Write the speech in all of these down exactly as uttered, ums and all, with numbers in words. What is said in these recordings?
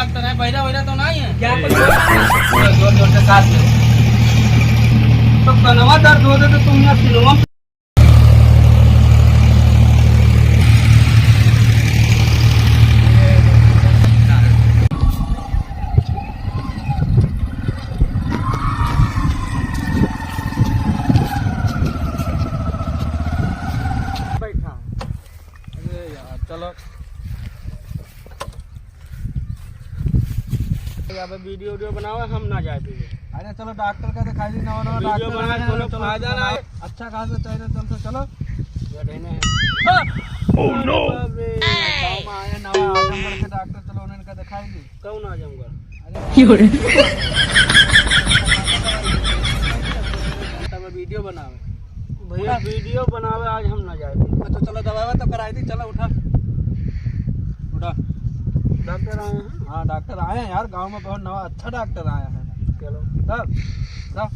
डॉक्टर है, बहिरा वहिरा तो नहीं है? क्या कुछ बोल रहा है? जोर जोर से सांस ले। तो कनवा दर्द होते तो तुम यहाँ सिनेमा बैठा। अरे यार, चलो। अब वीडियो, वीडियो बनावे, हम ना जाए पीछे। अरे चलो, डॉक्टर का दिखाई दी, नवा, नवा वीडियो डॉक्टर बनाए, आए हैं, कोनो चलो, फायदा ना है। अच्छा खासा चैनल, चल तो चलो। ये रहने हैं। Oh no! अरे बाप रे। गाँव में आए नवा आजमगढ़ के डॉक्टर, चलो उन्हें का दिखाई दी। कौन आजमगढ़? अरे। तब वीडियो बनावे। भैया, उठा। वीडियो बनावे, आज हम ना जाए। हाँ, तो चलो, दवाई तो कराई दी, चलो, उठा। उठा। डॉक्टर आए हैं? हाँ, डॉक्टर आए हैं यार, गांव में बहुत नवा अच्छा डॉक्टर आया है। चलो। तब, तब,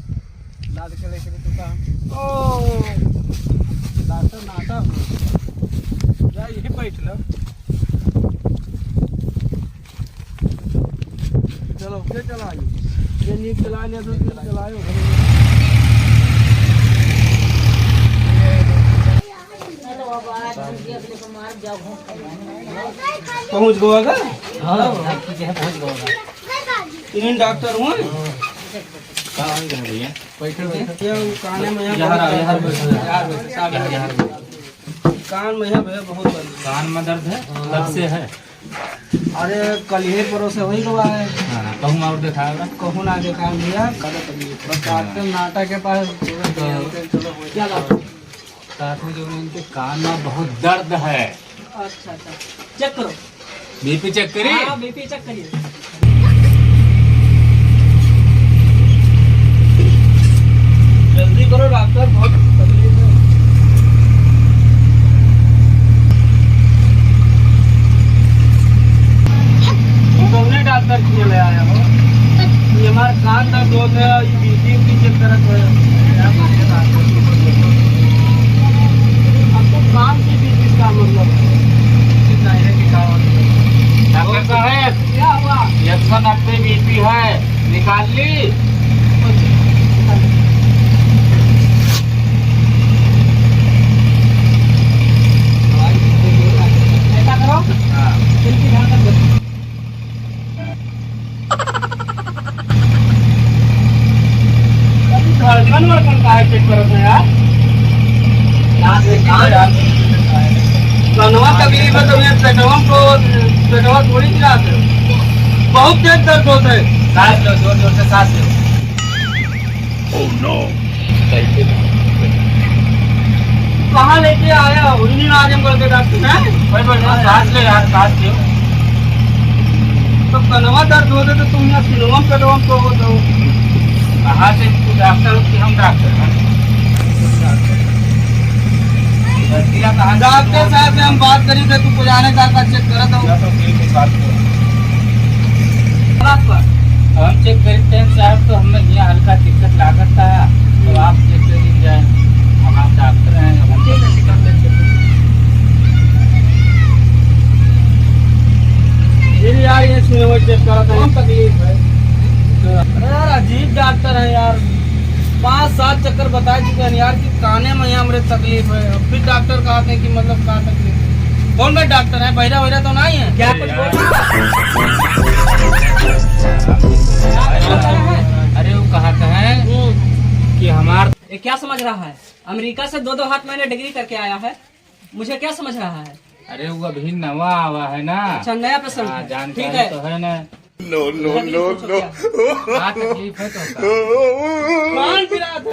लाद के लेके तो कहा, ओ, डॉक्टर नाटा हो। जा, यही बैठ लो। चलो, ये चलाइए। ये नीक चला लिया, तो नीक चलाइए। पहुँच गवा का? हाँ, ठीक है, पहुँच गवा का। तीन डॉक्टर हुए। कहाँ गए भैया? बैठे, बैठे। ये काने में यहाँ यहाँ रहा, यहाँ बैठो, यहाँ बैठो, साहब। यहाँ, यहाँ बैठो। कान में है भैया, बहुत दर्द। कान में दर्द है? हाँ। कब से है? अरे, कल ही परों से होई गवा है। हाँ, कहूँ और दिखाएगा? कहूँ ना दिखाए भैया, बस डॉक्टर नाटा के पास। तो चलो, चलो, हो क्या बात है? साथ में जो उनके कान में बहुत दर्द है। अच्छा, अच्छा, चेक करो। बीपी चेक करी? हाँ, बीपी चेक करिए। जल्दी करो डॉक्टर, बहुत तकलीफ है। तुमने डॉक्टर क्यों ले आया हो? ये हमारे कान दर्द होता है, ये बीपी भी चेक करत है। आपको कान की बीपी का मतलब है? कितना है कि का मतलब? डॉक्टर साहब, क्या हुआ? एक सौ नब्बे बीपी है, निकाल ली। ऐसा करो। हाँ। दिल की धड़कन देखो। धड़कन वड़कन काहे चेक करत है यार? कनवा तकलीफ है तो ये पेटवा को, पेटवा थोड़ी गिरा दे। बहुत तेज दर्द होता है। सांस लो, जोर जोर से सांस लो। Oh no! कहाँ लेके आया हो? इन्हीं आजमगढ़ के डॉक्टर हैं? भाई, भाई, भाई, सांस ले यार, सांस ले। तो कनवा दर्द होते तो तुम यहाँ सिनेमा में कटवा में तो होते हो। कहाँ से तू डॉक्टर हो कि हम डॉक्टर हैं? गलतियाँ कहाँ से डॉक्टर साहब से हम बात करी थे, तू पुराने साल का चेक करत हो। या तो ठीक है, बात करो। बात पर। हम चेक करते हैं साहब, तो हमें यहाँ हल्का दिक्कत लागत था, तो आप चेक कर लीजिए। हम आप डॉक्टर हैं, हम ठीक है, ठीक है। फिर यार ये सुने वो चेक करा था, हम तकलीफ है। अरे यार अजीब डॉक्टर है यार, पाँच सात चक्कर बता चुके हैं यार कि काने में यहाँ हमरे तकलीफ है, फिर डॉक्टर कहते हैं कि मतलब का तकलीफ है? कौन में डॉक्टर है, बहिरा वहिरा तो नहीं है? क्या कुछ बोल अरे वो कहत है हम्म। कि हमार ये क्या समझ रहा है? अमेरिका से दो दो हाथ मैंने डिग्री करके आया है, मुझे क्या समझ रहा है? अरे वो अभी नवा आवा है ना। अच्छा, नया पेशेंट हाँ, है। जानकारी ठीक है। तो है ना। No, no, no, no। का तकलीफ है तो का? कान पिरात है।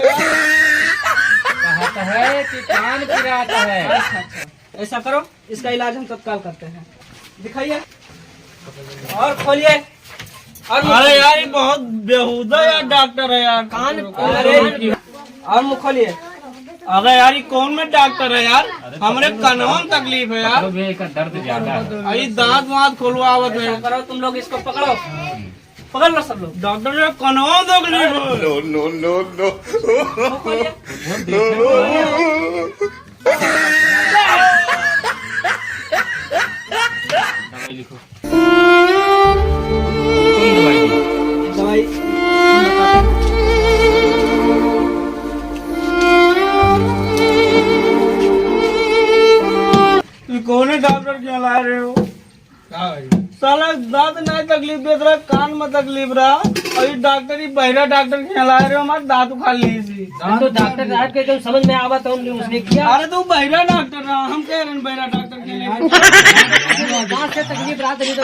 कहत है कि कान पिरात है। अच्छा, अच्छा। ऐसा करो, इसका इलाज हम तत्काल करते हैं। दिखाइए और खोलिए। और अरे यार, ये बहुत बेहुदा यार डॉक्टर है यार। कान अरे, और मुँह खोलिए। अरे यार, ये कौन में डॉक्टर है यार? हमरे कनवा में तकलीफ है यार। पकड़ो भैया, इसका दर्द ज्यादा है। अरे दांत वांत खुलवावत है। ऐसा करो, तुम लोग इसको पकड़ो, पकड़ लो सब लोग। डॉक्टर ने कनवा में तकलीफ है। No, no, no, no। मुँह खोलिए। दवाई लिखो। दांत ना तकलीफ देत रहा, कान में तकलीफ रहा, और ये डॉक्टर, ये बहिरा डॉक्टर के यहाँ लाए रहे, हमारे दांत उखाड़ ली सी। अरे तो डॉक्टर साहब के जो समझ में आवा तो हमने उसने किया। अरे तू बहिरा डॉक्टर रहा, हम कह रहे हैं बहिरा डॉक्टर के लिए। दांत से तकलीफ रहा तो नहीं तो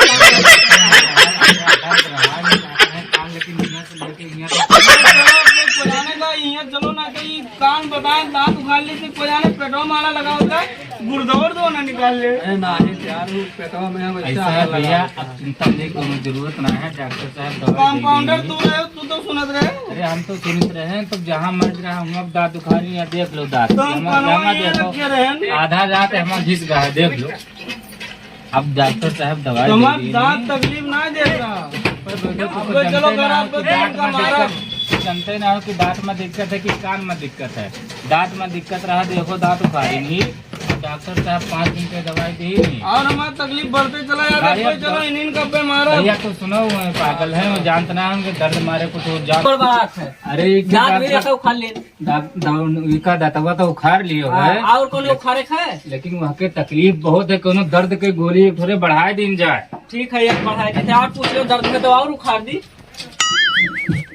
पुराने का यहाँ चलो ना कहीं कान बताए, दांत उखाड़ ली सी, कोई जाने पेटवा मारा लगा होता है। गुड़दौड़ दो ना निकाल ले। अरे नाही यार, वो पेटवा में हम ऐसा ऐसा है हाल भैया, लगा देता। अब चिंता नहीं, कोनो जरूरत ना है, डॉक्टर साहब दवाई दे कंपाउंडर देंगे। तू रहे, तू तो सुनत रहे। अरे हम तो सुनत रहे, तो जहाँ मर्ज रहा हम अब दांत उखाड़ी या देख लो दांत। तो हम जमा, कनवा जमा ये देखो। रखे रहे। आधा दांत हमारा घिस गया है, देख लो। अब डॉक्टर साहब दवाई दे हमार देंगे। दांत तकलीफ ना दे रहा। पर बेटा, तू अब तो चलो जानते घर ना आपको कि दांत दांत का में मारा। दिक्कत, जानते ना हो कि दांत में दिक्कत है कि कान में दिक्कत है। दांत में दिक्कत रहा, देखो दांत उखाड़ी नहीं। डॉक्टर साहब पाँच दिन के दवाई दी नहीं। और हमार तकलीफ बढ़ते चला जाता है। अरे कोई अब चलो दवा- इन्हीं का पे मारो। भैया तो सुनो, वो पागल है, वो जानते ना होंगे दर्द मारे कुछ हो जान। बड़ बात है। अरे एक ही दांत बात भी बता- रखा उखाड़ ले। दांत, दांत, इका दांतवा तो उखाड़ लियो हाँ, है। और कोनो उखाड़े खाए? लेकिन वहाँ के तकलीफ बहुत है, कोनो दर्द के गोली एक थोड़े बढ़ाए दिन जाए। ठीक है, एक बढ़ाए देते हैं। और पूछ लो, दर्द में तो और उखाड़ दी।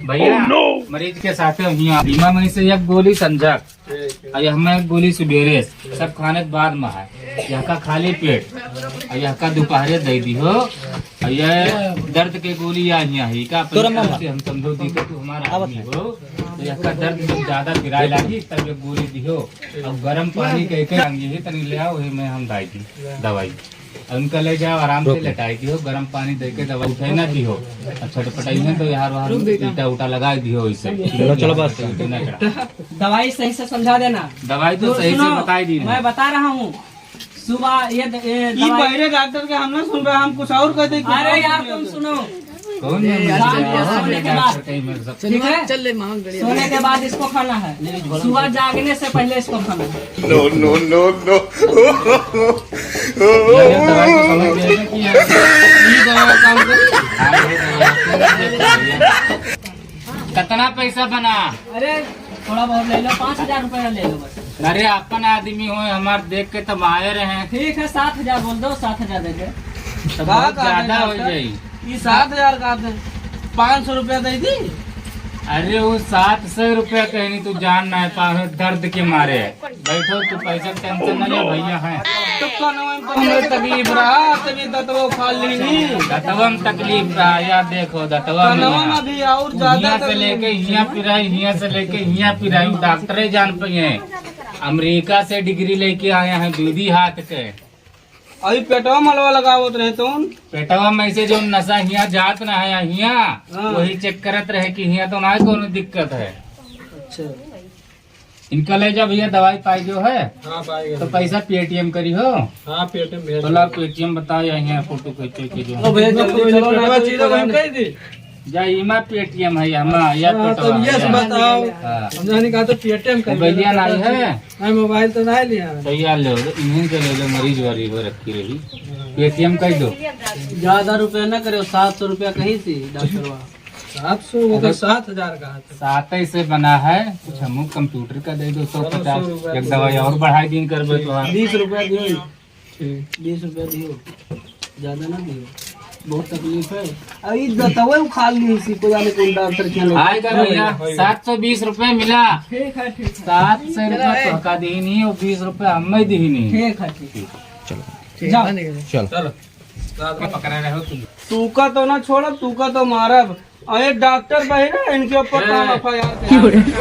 भैया, Oh, no! मरीज के साथे हियाँ बीमा में से एक गोली संझक, ठीक है। और यह में एक गोली सुबेरे, सब खाने के बाद में है। यह का खाली पेट, और यह का दोपहरे दे दी हो, और यह दर्द के गोली या हियाँ ही का तोरा अपने मामा। से हम समझो दी तो तू हमारा अब आदमी हो, तो यह का दर्द जब ज्यादा पिराए लागी तब ये गोली दिहो, और गरम पानी कह के टांगी ही तनी ले आओ, वही में हम दाई दी दवाई। उनका ले जाओ, आराम से लेटाई दियो, गरम पानी दे के दवा उठे ना दियो। और छटपटाई में तो यार वहाँ ईटा उटा लगा दियो, इसे चलो, चलो, बस। ईटे ना चढ़ा। दवाई सही से समझा देना। दवाई तो तो सही से सुनो, बताई दी ना। मैं बता रहा हूँ, सुबह ये द-, ये ई दवाई बहरे डॉक्टर के हम ना सुन रहे, हम कुछ और कहते हैं। अरे यार, तुम सुनो। कौन है? शाम को सोने के बाद, कहीं मेरे साथ। ठीक है? चल ले, मांग गड़िया। सोने के बाद इसको खाना है, सुबह जागने से पहले इसको खाना है। No, no, no, no। ये दवाई तो समझ गए ना कि ये, ये दवाई काम करे। कितना पैसा बना? अरे, थोड़ा बहुत ले लो, पाँच हजार रुपया ले लो बस। अरे, अपन आदमी हो, हमार देख के तब आए रहे। ठीक है, सात हजार बोल दो, सात हजार दे दे। तो का बहुत का ज्यादा हो डॉक्टर? जाई। ई सात हजार का दे, पाँच सौ रुपया दे दी। अरे, वो सात सौ रुपया कहनी, तू जान ना पावे दर्द के मारे। बैठो, तू पैसा के टेंशन ना ले, भैया हैं। तो कनवा में तकलीफ रहा, तभी दतवा उखाड़ लेनी। दतवा में तकलीफ रहा, या देखो, दतवा में कनवा यहाँ। में भी और ज्यादा हियाँ से तकलीफ। लेके हियाँ पिराई, हियाँ से लेके हियाँ पिराई, डॉक्टरे जान पे हैं। अमेरिका से डिग्री लेके आए हैं, दूधी हाथ के। अभी पेटवा मलवा लगावत रहे तुम। पेटवा में से जो नसा हियाँ जात ना है हियाँ, हाँ। वही चेक करत रहे कि हियाँ तो ना कोनो दिक्कत है। अच्छा। इनका ले जा भैया, दवाई पाई जो है। हाँ, पाई गए। तो पैसा पेटीएम करी हो? हाँ, पेटीएम भेज तो ला, दो। पेटीएम बताओ, यहाँ फोटो खींचे के जो। तो भैया, जल्दी चलो, ना तो चीज़ हम कह दी। जा, इमा पेटीएम है, हमा, या हाँ, पेटवा तो ये है, से या। बताओ। हाँ। हम जाने कहा तो पेटीएम कर मोबाइलिया देना, नहीं है? नहीं, मोबाइल तो नहीं लिया है। तो या ले लो, इन्हीं से ले लो, मरीज वाली वो रखी रही। हाँ। पेटीएम कर दो। ज्यादा रुपया ना करे, सात सौ रुपया कहीं थी, डॉक्टरवा। सात सौ, वो तो अरे, सात हजार का है। सात ही से बना है, कुछ हमहू कंप्यूटर का दे दो, चलो, सौ पचास, सौ रुपया एक दे दवाई दो। और बढ़ाई दिन करबे तो हाँ। बीस रुपया दियो। ठीक। बीस रुपया दियो, ज्यादा ना दियो, बहुत तकलीफ है। अब ई दतवे उखाड़ ली इसी को, जाने कौन डॉक्टर के यहाँ। आएगा भैया, सात सौ बीस रुपया मिला। ठीक है, ठीक है। सात सौ रुपया तो का दी नहीं, और बीस रुपया हमें दी नहीं। ठीक है, ठीक है। चलो। ठीक। जाओ। चलो। चलो। रात में पकड़े रहो तुम। तू का तो ना छोड़ब, तू का तो मारब। अरे डॉक्टर भाई ना, इनके ऊपर तो हम ए। एफ आई आर करेंगे।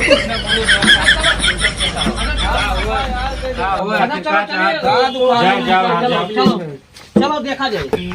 हाँ, वो है, चलो, चलो, चलो। जाओ, जाओ, हाँ, जाओ। चलो, चलो, देखा जाए। ठीक।